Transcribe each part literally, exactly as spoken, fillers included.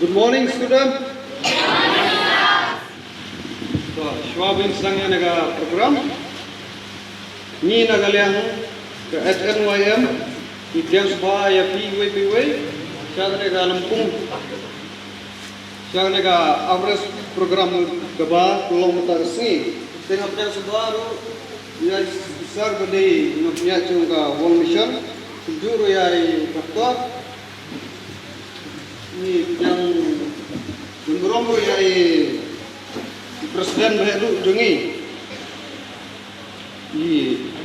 Good morning, student. To, shuwa ban sdang ïa kane ka program, ngi na ka liang ka H N Y M ngi pdiang sngewbha ïa phi iwei pa iwei sha kane ka lympung, sha kane ka awareness program kaba pynlong mynta ka sngi. Te nga pdiang sngewbha ruh ïa i sir ba dei nongpynïaid jong ka World Mission, kumjuh ruh ïa i doctor. Ngi pdiang burom ruh ïa i president ba heh ruh jong ngi. I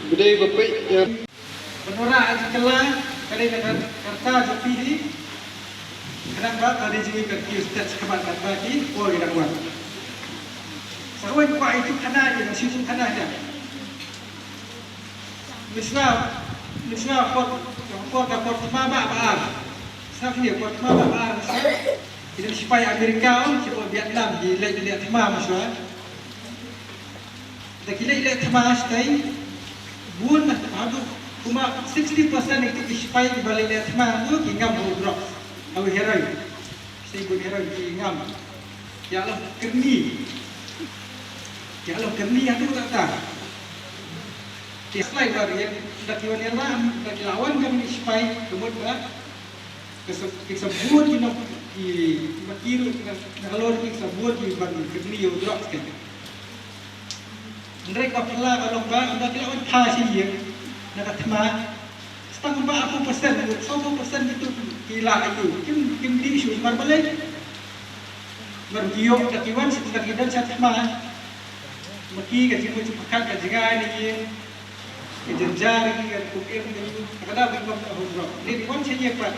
ba dei ba peit ïa. Ban wanrah ïa ki kylla ka dei na ka rta jong phi hi. Khnang ba ka dei jong ngi ka ki stet sha khmat ka rta ki por ki dang wan. Sa kawei ka kwah ïa ki khana ïa ka shu khana ïa. Mynshuwa, mynshuwa por, por ka por thma ba ba ar. Sa kine por thma ba ba ar mynshuwa. Ki dang sipai Amerika, sipai Vietnam, ki leit leit thma mynshuwa. Da ki leit leit thma stai bun haduh kumba sixty percent ki sipai kiba leit leit thma tu ki ngam ha u drugs, ha u heroin. Stai bun heroin ki ngam. Ïa la kyrni. Ïa la kyrni haduh ta ta. Ki slai ba ri da ki wan ïa la da ki la wan kam ki sipai ka mut ba. Ki sa, ki sa bun ki nong, ki, ba ki ruh, na, na ka lor ki sa bun ki ban kyrni ïa u drugs ka. Hynrei ka pla ka long ba, ba ki la wan tha shi ïing na ka thma. Sa tang ba arphew percent, sawphew percent kitu ki la ïa u. Kim, kim dih shuh mar balei. Mar ki ïoh da ki wan sha, da ki don sha thma. Ma ki ka jingmut jingpyrkhat ka jngai na ïing. Ka jynjar ki ka kum em ka ïu. Ka da ba ngam ka hok rok. Ni wan sha ïa pat.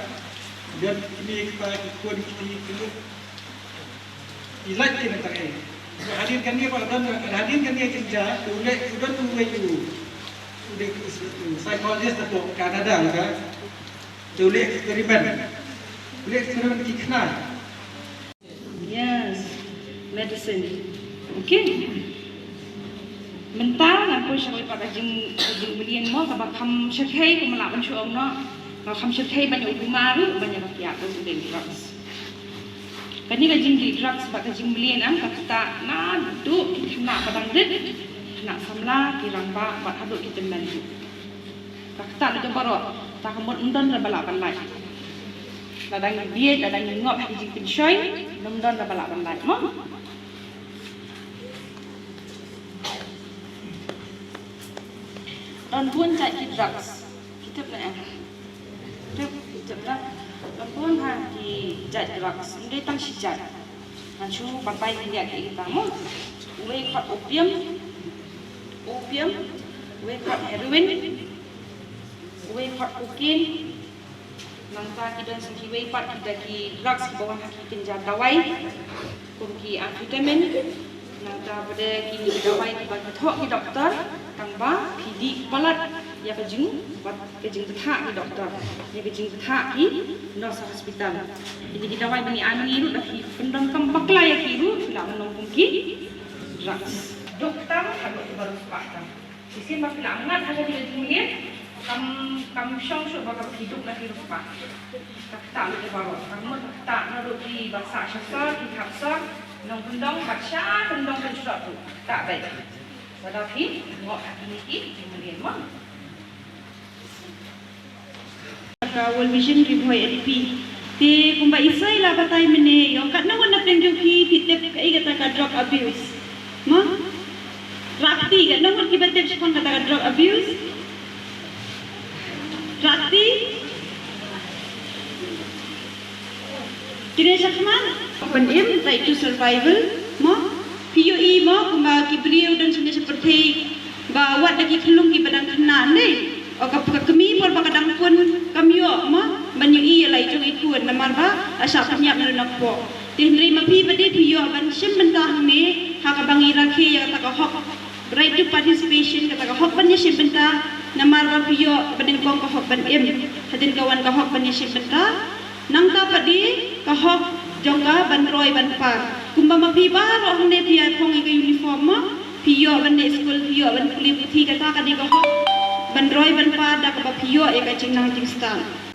Don kmie kpa ki khun ki kti ki mut. I lait ki na tang ei. Ka hadien kane ba don, ka hadien kane jynjar. Tu leh tu don tu wei tu. Tu dei tu psychologist na tu Canada ka. Tu leh experiment. Tu leh experiment ki khna. Yes, medicine. Okay. Mynta ngan poi sha kawei pat ka jing, ka jingmlien mo kaba kham shyrkhei kumba lah ban shu ong noh. Kaba kham shyrkhei ban ïa u bymman ruh ban ïa ka kiad ruh u dei drugs. Kane ka jingdih drugs bad ka jingmlien em ka ktah naduh ki khynnah ba dang rit, khynnah samla, ki rangbah bad haduh ki tymmen ruh. Ka ktah na jong baroh, ta ka mut ym don re ba lah ban lait. Lada ngi bieit, lada ngi ngop ha ki jingpynshoi, ym don re ba lah ban lait mo. Don bun jait ki drugs. Ki tip ne em? Tip, ki tip ne? Don bun ha ki jait drugs. Ym dei tang shi jait. Ngan shu batai khyndiat ïa kita mo. Uwei khot opium. Opium. Uwei khot heroin. Uwei khot cocaine. Nangta ki don sa kiwei pat ki da ki drugs kiba wan ha ki kynja dawai kum ki amphetamine. Nangta pat de kine ki dawai kiba ki thoh ki doktor tang ba phi dih palat ïa ka jing, wat ka jingbthah ki doktor, ïa ka jingbthah ki nurse hospital. Kine ki dawai ba ngi ai ma ngi ruh da ki pyndonkam bakla ïa ki ruh, phi lah ban long kum ki drugs. Duk tam haduh kiba riewspah tam. Shisien ba phi la ngat ha kane ka jingmlien, kam, kam shong shuh ba ka phi duk na ki riewspah. Ka ktah lut ïa baroh, ka mut ka ktah na ruh ki ba sah sha sor, ki khap sor, nongkyndong bad sha kyndong kynshrot ruh ka ktah beit. Lada phi ngat ha kine ki jingmlien mo. Ka World Vision Ri Bhoi N P. Te kumba i Soi la batai mynne, ïoh katno ngut na pdeng jong phi phi tip kaei kata ka drug abuse? Mo? Rah kti, katno ngut kiba tip shaphang kata ka drug abuse? Rah kti? Kine shakhmat ban im, right to survival, mo? Phi ïohi mo kumba ki briew don shane sha pyrthei ba wat da ki khyllung kiba dang khynnah ne. O ka, ka kmie por ba ka dang pun kam ïoh mo ban ïohi ïa la i jong i khun namar ba la shah pynïap na nongpoh. Te hynrei ma phi pat de phi ïoh ban shim bynta hangne ha kaba ngi rakhe ïa kata ka hok, right to participation, kata ka hok ban ïashim bynta, namar ba phi ïoh ba nyngkong ka hok ban im, hadien ka wan ka hok ban ïashim bynta. Nangta pat de ka hok jong ka ban roi ban par. Kumba ma phi baroh hangne phi ïa phong ïa ka uniform mo, phi ïoh ban leit skul, phi ïoh ban pule puthi, kata ka dei ka hok ban roi ban par da kaba phi ïoh ïa ka jingnang jingstad.